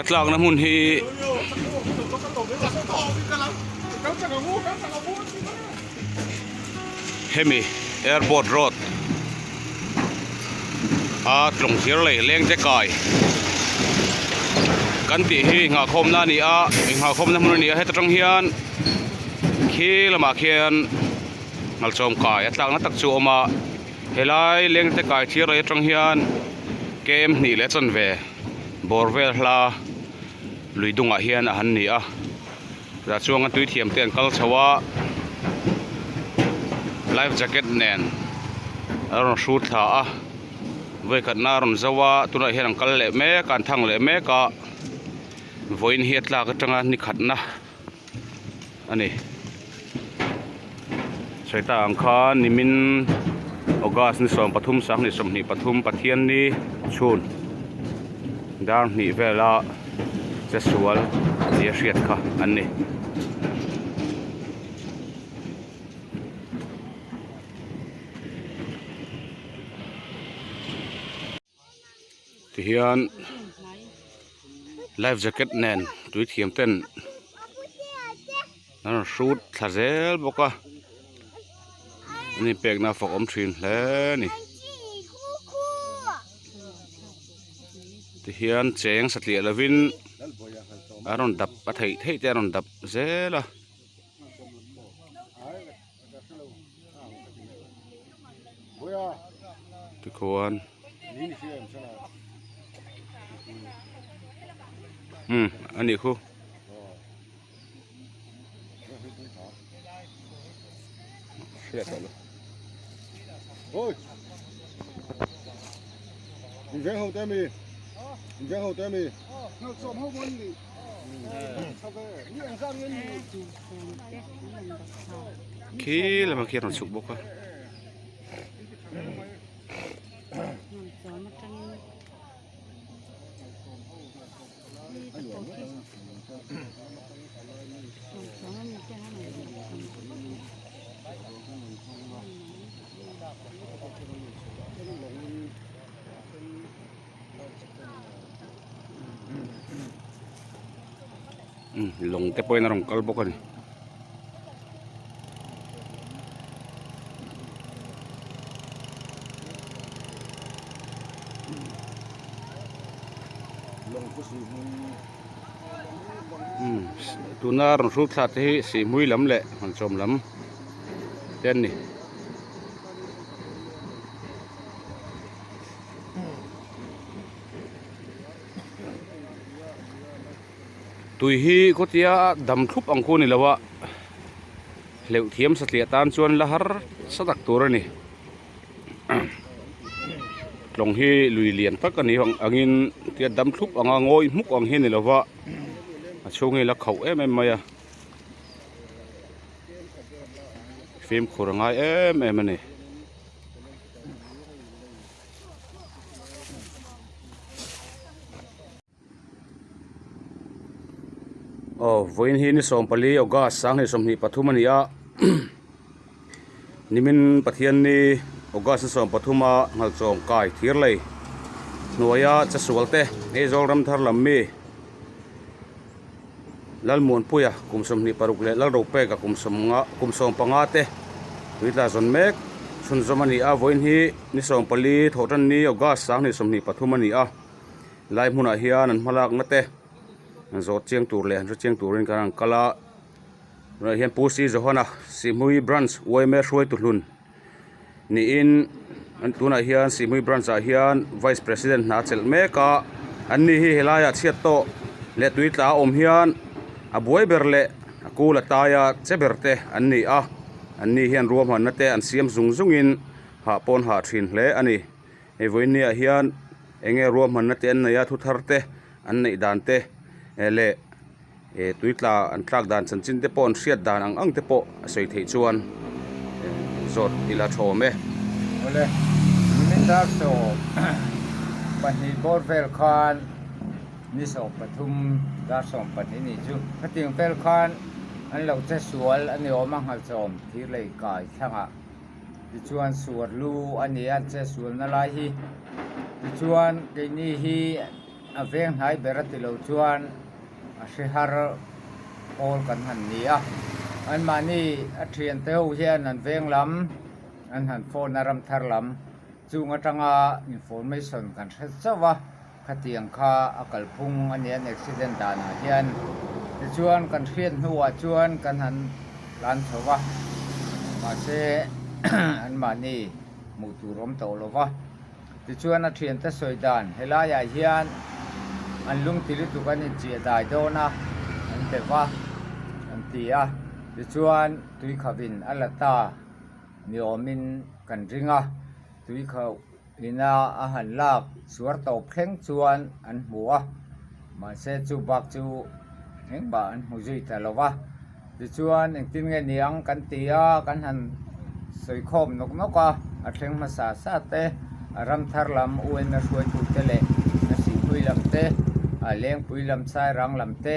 tlakna hmun hi hemi airport road a tlawng thir lei leng te kai kan tih hi nghahkhawmna a ni a inghahkhawmna hmun a ni a heta tang hian khi lamah khian ngalchawm kai a tlakna tak chu a awm a helai leng te kai thir lei atang hian kem hnih leh chanve bawr vel hla lui dungah hian a han ni a. Tah chuan a tui thiam te an kal chho a life jacket nen a rawn hrut thla a vawikhatna a rawn zo a tunah hian an kal leh mek a an thang leh mek a vawiin hi a tlak atanga ni khatna a ni sawi tak ang khan nimin august ni 13 2023 Pathianni chhun. Dar hnih vela che sual tih a hriat kha an ni. Tihian life jacket nen tui thiam ten an rawn hrut thla zel bawk a an inpekna a fak awm thin hle a ni. Tihian cheng satliah lovin a rawn dap a theih theih te a rawn dap zel a. Tikhuan umm a nih khu. Khi lamah khian a rawn chhuk bawk a. Lawng te pawhin a rawn kal bawk a ni. Tuna rawn hrut thla te hi sihhmui lam leh hmanchawm lam te an ni. Tui hi khawtia dam thlup ang khu a ni lo a hleuh thiam satliah tan chuan la har sa tak tur a ni. Tlawng hi lui lian tak a ni ang angin tia dam thlup anga ngawi hmuk ang hi a ni lo va a chhung hi a la khauh em em mai a fimkhur a ngai em em a ni. Aw vawiin hi ni 14 August 2023 a ni a nimin Pathianni August ni 13 a Nghalchawng kai thir lei hnuaia chasual te Aizawl ram thar lam mi Lalmuanpuia kum 26 leh Lalropeka kum 15 te tuitla zawn mek chhunzawm a ni a vawiin hi ni 14 thawhtanni August 2023 a ni a. Lai hmunah hian an hmalakna te an zawh chiang tur leh an hre chiang turin kan han kal a tunah hian Pu C Johana Sihhmui branch yma hruaitu hlun niin an tunah hian Sihhmui branch ah hian vice president hna a chelh mek a an ni hi helaiah chhiat tawh leh tui tla a awm hian a buai ber leh a kul a taia che ber te an ni a an ni hian ruahmanna te an siam zung zungin hah pawn hah thin hle a ni. Hei vawiinniah hian eng nge ruahmanna te an nei a thu thar te an neih dan te leh tui tla an tlak dan chanchin te pawh an hriat dan ang ang te pawh a sawi theih chuan zawt ila tha awm e. Awle, nimin dar 12 bawr vel khan ni 13 dar 12 nih chu khatiang vel khan an lo che sual a ni awm a nghalchawm thir lei kai thlangah. Tichuan suar lu a ni a che sualna lai hi tichuan keini hi a veng hnai ber a ti lo chuan a hre har pawl kan han ni a. Anmahni a thiante ho hian an veng lam an han phone a ram thar lam chung atanga information kan hre chauh a. Khatiang kha a kalphung a nia an accident danah hian. Tichuan kan hriat hnuah chuan kan han tlan chho va, mahse anmahni hmuh tur awm tawh lo va. Tichuan a thiante sawi dan helaiah hian an lungti lutuk an inchiah dai dawn a, an be va an ti a. Tichuan tuikhavin a la ta ni awmin kan ring a, tuikho. Ina a han lak suar tawp thleng chuan an hmu a, mahse chu bak chu engmah an hmu zui ta lo va. Tichuan engtin nge niang kan ti a, kan han sawi khawm nawk nawk a, a thleng hmasa sa te, a ram thar lam UNA hruaitute leh a sihpui lam te, a lengpui lam sairang lam te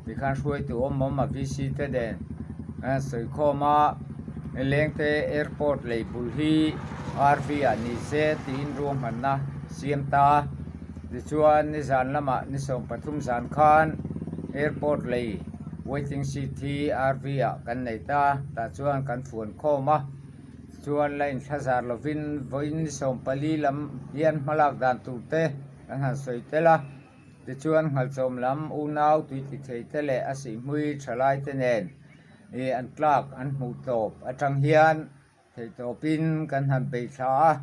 tikhan hruaitu awm awm a VC te nen an han sawi khawm a, Lengte airport lei bul hi RV ah ni se tiin ruahmanna siam ta. Tichuan nizan lamah ni 13 zan khan airport lei waiting seat hi RV ah kan nei ta, tah chuan kan fuan khawm a. Tichuan la inthlazar lovin vawiin ni 14 lam hian hmalak dan tur te kan han sawi tel a. Tichuan nghalchawm lam unau tui ti thei te leh a sihhmui thalai te nen ih an tlak an hmuh tawp atang hian Theihtawpin kan han bei thla a,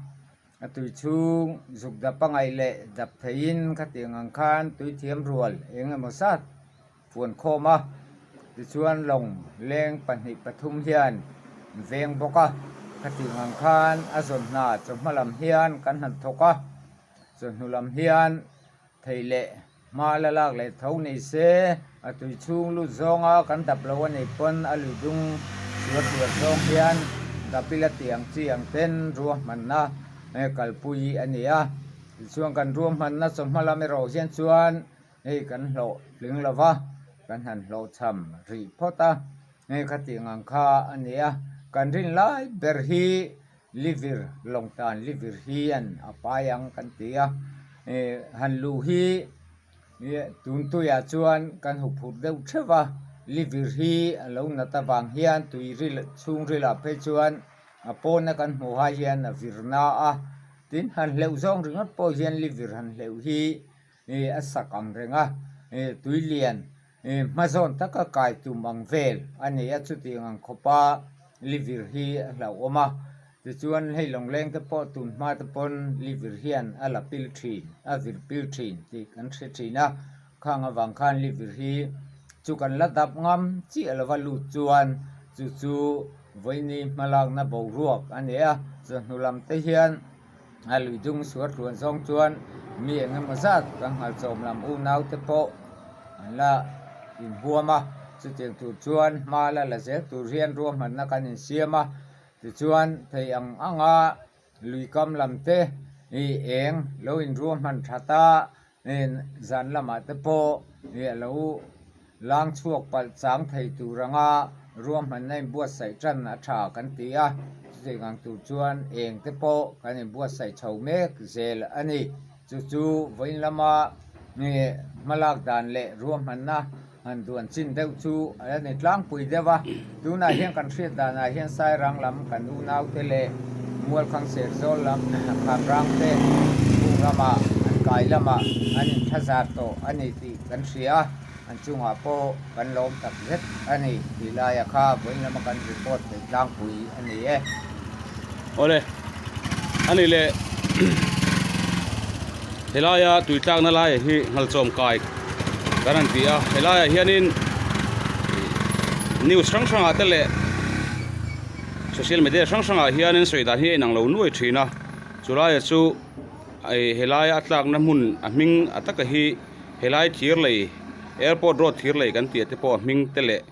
a tui chhung zuk dap a ngaih leh dap theiin khatiang ang khan tui thiam rual eng emaw zat fuan khawm a, tichuan lawng leng pahnih pathum hian veng bawk a, khatiang ang khan a zawn hna chawhma lam hian kan han thawk a, chawhnu lam hian Thei leh hma la lak leh tho ni se, a tui chhung lut zawnga kan dap lo a nih pawn a lui dung suar suar zawng hian dap ila tih ang chi ang ten ruahmanna kalpui a ni a. Tichuan kan ruahmanna chawhma lam erawh hian chuan hei kan hlawh tling lo va, kan han hlawhchham rih phawt a, hei khatiang ang kha a ni a. Kan rin lai ber hi Livir lawngtan livir hian a pai ang kan ti a, han luh hi tun tuiah chuan kan hu phur deuh theuh va, livir hi a lo nat avang hian tui ril chhungrilah phei chuan a pawna kan hmuh hai hian a vir na a, tin han hleuh zawng ringawt pawh hian livir han hleuh hi a sak ang reng a, tui lian Hma zawn taka kai tum ang vel a ni a, chutiang ang khawpa livir hi a hlauhawm a. Tichuan hei lawngleng te pawh tun hma te pawn livir hian a la pil thin, a vir pil thin tih kan hre thin a. Khang avang khan livir hi chu kan la dap ngam chiah lova lut chuan chu chu vawiini hmalakna boruak a ni a. Chawhnu lam te hian a lui dung suar tluan zawng chuan mi eng emaw zat kan nghalchawm lam unau te pawh an la inhuam a, chutiang tur chuan hma la la zel tur hian ruahmanna kan insiam a, tichuan thei ang anga lui kam lam te ih eng lo inruahman that a, zan lamah te pawh ih a lo Lang chhuak palh chang thei tur anga ruahmanna inbuatsaih tan a tha kan ti a, chutiang ang tur chuan eng te pawh kan inbuatsaih chho mek zel a ni. Chu chu vawiin lama hmalak dan leh ruahmanna han duan chin deuh chu a la ni tlangpui deuh a. Tunah hian kan hriat danah hian Sairang lam kan unaute leh Mualkhang Serzawl lam Khamrang te bung lamah an kai lamah an inthlazar tawh a ni tih kan hria a. An chungah pawh kan lawm tak zet a ni tih laia kha vawiin lama kan report theih tlangpui a ni e. Awle, a ni leh helaia tui tlakna laiah hi nghalchawm kai kan han ti a, helaiah hianin news hrang hrangah te leh social media hrang hrangah hianin sawi dan hi a inang lo nuai thin a, chulaiah chu helaia a tlakna hmun a hming a taka hi. Helai thir lei airport road thir lei kan tih ah te pawh a hming te leh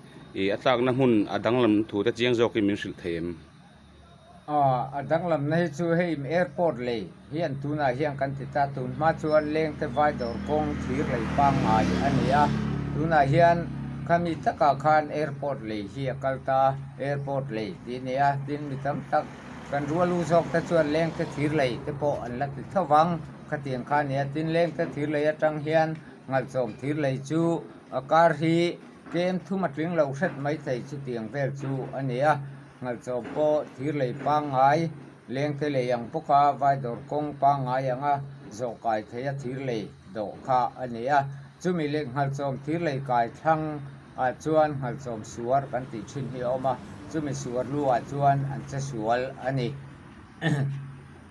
ih a tlakna hmun a danglam thu te chiang zawkin min hrilh thei em? Aw a danglamna hi chu hei airport lei hian tunah hian kan ti ta tun hma chuan lengte vai dawr kawng thir lei pangngai a ni a, tunah hian khami takah khan airport lei hi a kal ta airport lei tih a ni a, tin mi tam tak. Kan rual u zawk te chuan lengte thir lei te pawh an la ti tho vang. Khatiang kha a nia, tin lengte thir lei atang hian Ngalchawm thir lei chu a kar hi tlem thum a tling lo hret mai thei chutiang vel chu a ni a. Ngalchawm pawh thir lei pangngai lengte lei ang bawka vaidawr kawng pangngai anga zawh kai thei a thir lei dawh kha a ni a. Chumi leh Ngalchawm thir lei kai thlang ah chuan Ngalchawm suar kan tih thin hi a awm a, chumi suar lu ah chuan an che sual a ni.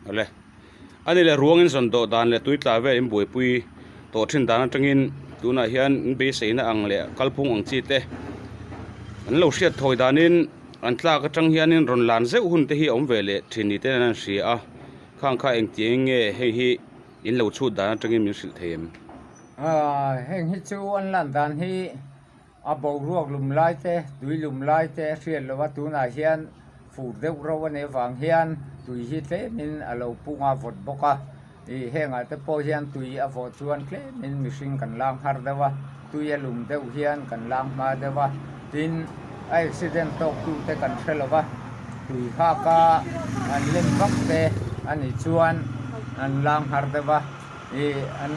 Awle. A ni leh ruangin zawn dawh dan leh tui tla vel in buaipui tawh thin dan atangin tunah hian in beiseina ang leh kalphung ang chi te an lo hriat thawi danin an tlak atang hianin rawn lan zeuh hun te hi a awm ve leh thin ni ten an hria a, khang kha engtiang nge hei hi in lo chhut dan atangin min hrilh thei em? Heng hi chu an lan dan hi A boruak lum lai te, tui lum lai te a hriat loh a, tunah hian fur deuh reuh a nih avang hian tui hi tlemin a lo pung a vawt bawk a, ih hengah te pawh hian tui a vawh chuan tlemin mihring kan lang har deuh a, tui a lum deuh hian kan lang hma deuh a, tin a accident tawk tu te kan hre lo va, tui hak a an lem vak te a nih chuan an lang har deuh a. Ih an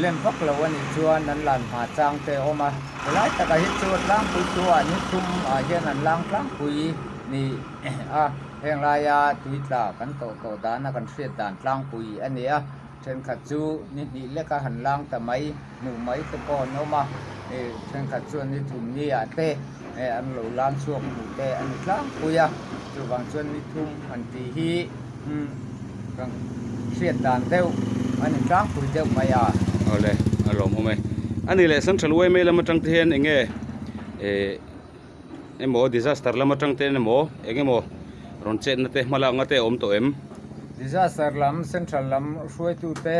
lem vak lo a nih chuan an lan hma chang te a awm a, helai takah hi chu tlangpui chu ah ni thum ah hian an lang tlangpui ni a, heng laia tui tla kan tawh tawh dana kan hriat dan tlangpui a ni a, thenkhat chu ni hnih leka han lang ta mai hmuh mai te pawh an awm a, ih thenkhat chuan ni thum ni ah te an lo lang chhuak hmuh te a ni tlangpui a, chuvang chuan ni thum han tih hi Kan hriat dan deuh a ni tlangpui deuh mai a. Awle, a lawmawm e. A ni leh Central yma lam atang te hian enge eh emaw disaster lam atang te emaw eng emaw rawn chetna te hma lakna te a awm tawh em? Disaster lam Central lam hruaitu te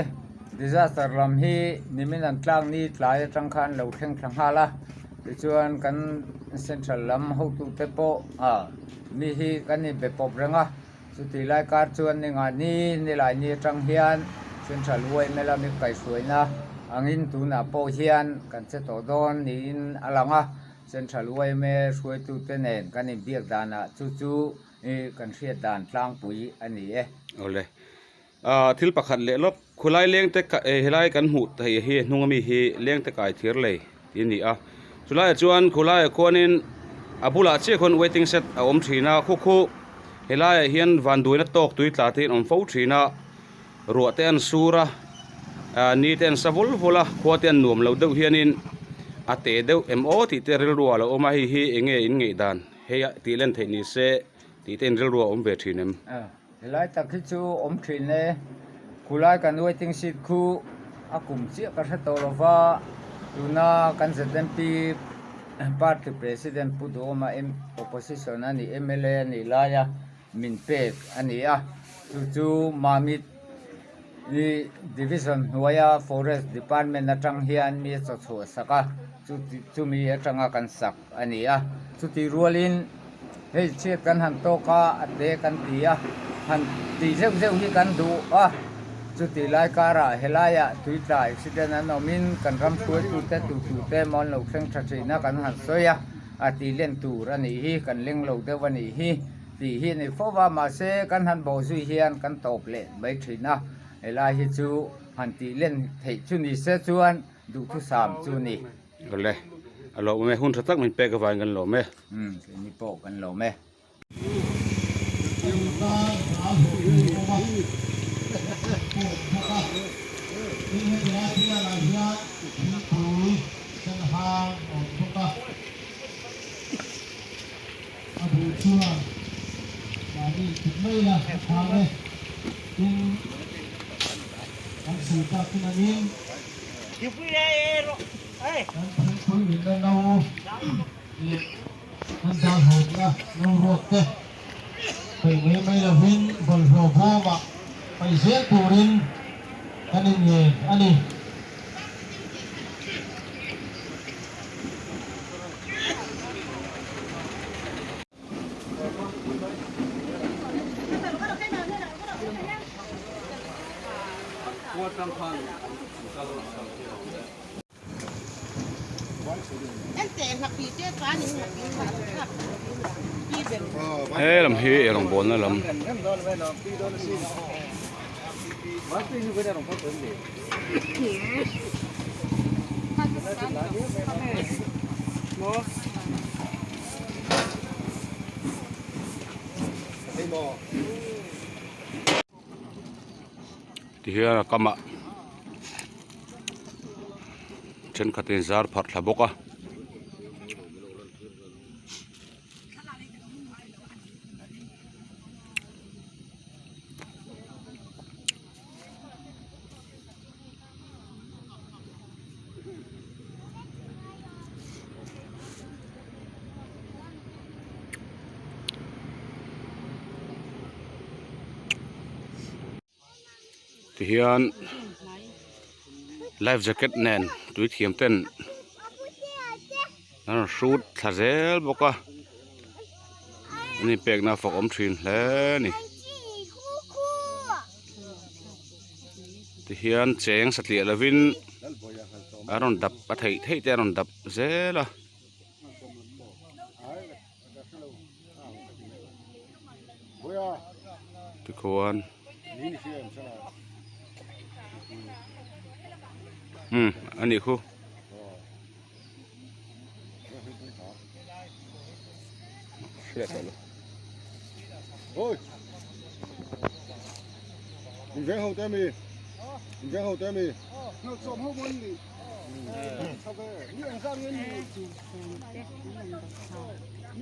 disaster lam hi nimin an tlak ni tlai atang khan lo thleng thla nghal a, tichuan kan Central lam hotute pawh ah mi hi kan inbe pawp reng a. Chutih lai kar chuan ni ngah ni ni lai ni atang hian Central yma lami kaihhruaina angin tunah pawh hian kan che tawh dawn niin a lang a, Central yma hruaitute nen kan inbiak danah chu chu kan hriat dan tlangpui a ni e. Awle. Thil pakhat leh lawk, khulai lengte helai kan hmuh theih hi hnung ami hi lengte kai thir lei tih a ni a, chulaiah chuan khulaiah khuanin a bulah chiah khuan waiting shed a awm thin a, khu khu helaiah hian vanduaina tawk tui tla te hi an awm fo thin a, ruah te an sur a, ni te an sa vul vul a, khua te an nuam lo deuh hianin a te deuh em aw tih te rilru a lo awm a, hei hi eng nge in ngeih dan hei a tih len theih ni se tih te in rilru a awm ve thin em? Helai tak hi chu awm thin e, khulai kan waiting seat khu a kum chiah ka hre tawh lo va, tuna kan ZMP party president Pu Duhawma opposition a nih mla a nih laia min pek a ni a, chu chu Mamit division hnuaia forest department atang hian mi a chawchhuah sak a, chumi atanga kan sak a ni a, chutih rualin. Hei chhiat kan han tawk a, a te kan ti a, han tih zeuh zeuh hi kan duh a, chutih lai karah helaiah tui tla accident an awmin kan ram hruaitute tutute emaw an lo thleng tha thin a kan han sawi a, a tih len tur a nih hi, kan leng lo deuh a nih hi tih hi a ni fo va, mahse kan han bawh zui hian kan tawp leh mai thin a, helai hi chu han tih len theih chu ni se chuan duhthusam chu ni. Awle, a lawmawm e, hun tha tak min pek avangin kan lawm e. Umm, keini pawh kan lawm e. Kan thingpui rinna no leh kan darhawpna no ruak te peih mai mai lovin bawlhhlawh bawmah paih zel turin kan inngen a ni. He lam hi ei rawngbawlna lam. Tihian a kamah thenkhatin zar pharh thla bawk a. Tihian life jacket nen tui thiam ten an rawn hrut thla zel bawk a an inpekna a fakawm thin hle a ni. Tihian cheng satliah lovin a rawn dap a theih theih te a rawn dap zel a. Tikhuan umm a nih khu.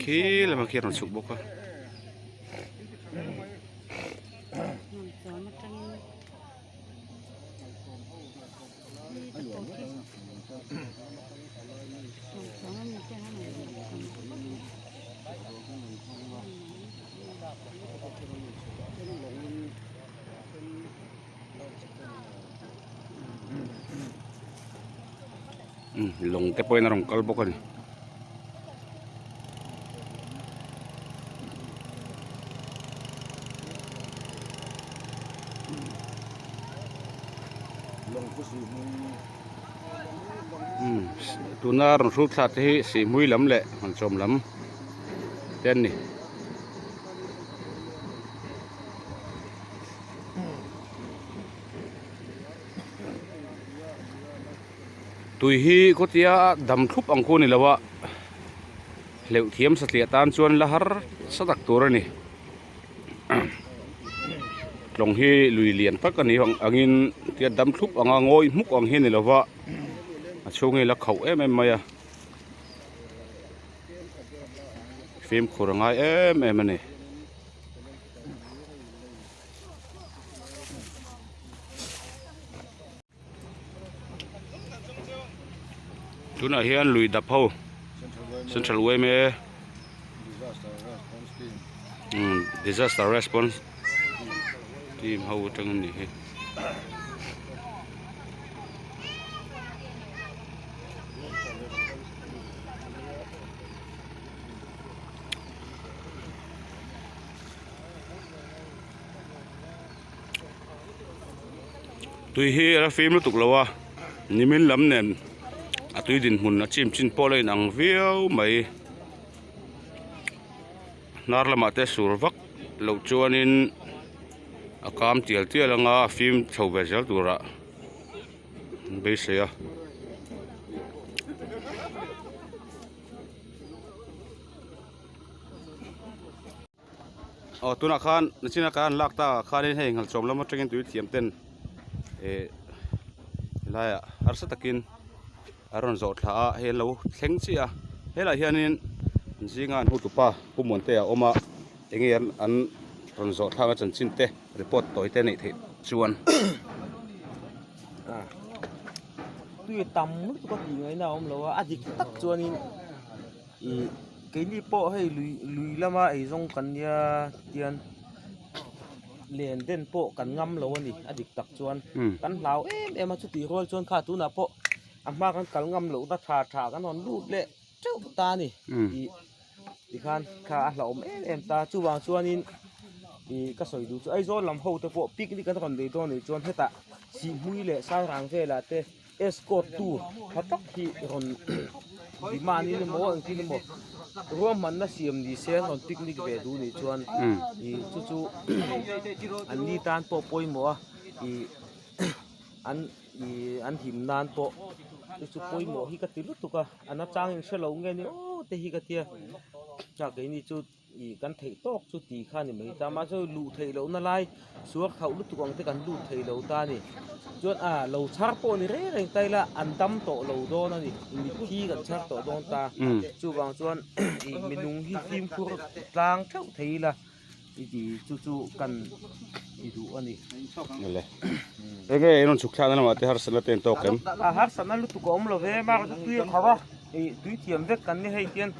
Khi lamah khian a rawn chhuk bawk a. Lawng te pawhin a rawn kal bawk a ni. Tuna rawn hrut thla te hi sihhmui lam leh hmanchawm lam te an ni. Tui hi khawtia dam thlup ang khu a ni lo a hleuh thiam satliah tan chuan la har sa tak tur a ni tlawng hi lui lian tak a ni angin tia dam thlup anga ngawi hmuk ang hi a ni lo va a chhung hi a la khauh em em mai a fimkhur a ngai em em a ni. Tunah hian lui dap ho Central yma Disaster Response Team ho atang an nih hi. Tui hi a la fim lutuk lo a nimin lam nen a tui dinhmun a chim chin pawh la inang viau mai hnar lamah te sur vak loh chuanin a kam tial tial anga a fim chho ve zel turah an beisei a. Aw tunah khan nachina kan lak tak ah khanin hei nghalchawm lam atangin tui thiam ten eh helaiah harsa takin a rawn zawh thla a hei an lo thleng chiah a helaiah hianin an zinga an hotupa Pu Muantea a awm a enge an an rawn zawh thlak a chanchin te report tawi te neih theih chuan. Tui tam lutuk a tih ngaihna a awm lo a a dik tak chuanin. Ih keini pawh hei lui lui lama eizawng kan nia tian len den pawh kan ngam lo a ni a dik tak chuan kan hlau em em a chutih rual chuan kha tunah pawh a hma kan kal ngam loh na tha tha kan rawn lut leh teuh ta a ni ih tikhan kha a hlauhawm em em ta chuvang chuanin ih ka sawi duh chu Aizawl lam ho te pawh picnic an rawn nei dawn anih chuan hetah Sihhmui leh Sairang velah te. Escort tu tha tak hi rawn demand in emaw engtin emaw ruahmanna siam ni se an rawn picnic ve duh nih chuan ih chu chu an ni tan pawh pawimawh a ih an ih an him nan pawh chu chu pawimawh hi ka ti lutuk a a nachang in hrelo nge ni aw te hi ka tia keini chu. Ih kan theih tawk chu tih kha a ni mai ta mahse luh theih lohna lai suar thauh lutuk ang te kan lut thei lo ta a ni chuan a lo chhar pawh ni reng reng ta ila an dam tawh lo dawn a ni mitthi kan chhar tawh dawn ta chuvang chuan ih minung hi fimkhur tlang theuh thei ila i ti chu chu kan ti duh a ni. Enge in rawn chhuk thlakna lamah te harsatna te an tawk em? A harsatna lutuk a awm lo ve mark chu tui a kho a ih tui thiam vek kan ni hei hian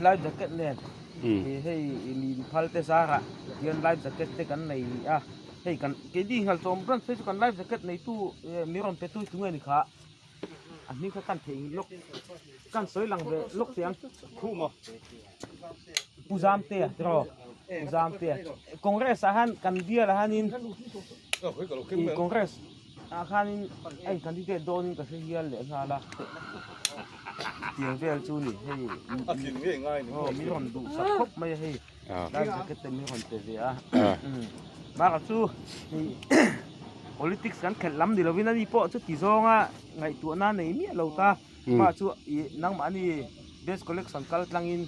life jacket nen ih hei min phal te zarah hian life jacket te kan nei a hei kan keini nghalchawm branch phei chu kan life jacket neitu mi rawn pe tu hi tunge ni kha a hming kha kan theihnghilh lawk kan sawi lang ve lawk teh ang Pu Zamtea tiraw Pu Zamtea Congress ah khan kan bial ah khanin ih Congress ah khanin a in candidate dawnin ka hre hial leh nghal a tiang vel chu ni hei aw min rawn duhsak khawp mai a hei life jacket te min rawn pe ve a bakah chu ih politics kan khelh lam ni lovin ani pawh chuti zawnga ngaihtuahna nei miah lo ta. Mah chu ih nangmahni best collection kal tlangin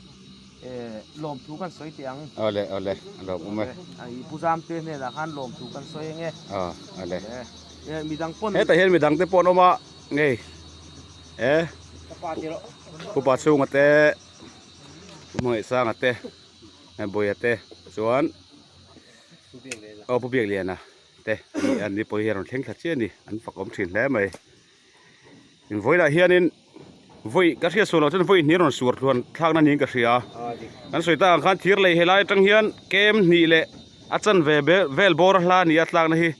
eh lawmthu kan sawi teh ang. Awle awle a lawmawm e. Ih Pu Zamte hnenah khan lawmthu kan sawi eng e. Aw awle. Eh midang pawn. Hetah hian midang te pawh an awm a ngei eh Pu Pa chhunga te Pu Hmangaihsanga te Bawiha te chuan aw Pu Biakliana te an ni pawh hi a rawn thleng thla chiah a ni an fakawm thin hle mai. Vawilah hianin vawi ka hriat sual loh chuan vawi hnih rawn suar tluan thlakna niin ka hria kan sawi tak ang khan thir lei helai atang hian kem hnih leh a chanve vel bawr a hla a ni a tlakna hi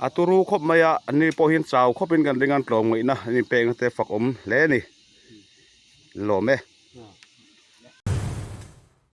a turu khawp mai a an ni pawh hian chau khawpin kan ring a an tlawm ngaihna an inpekna te fak awm hle a ni lawm e.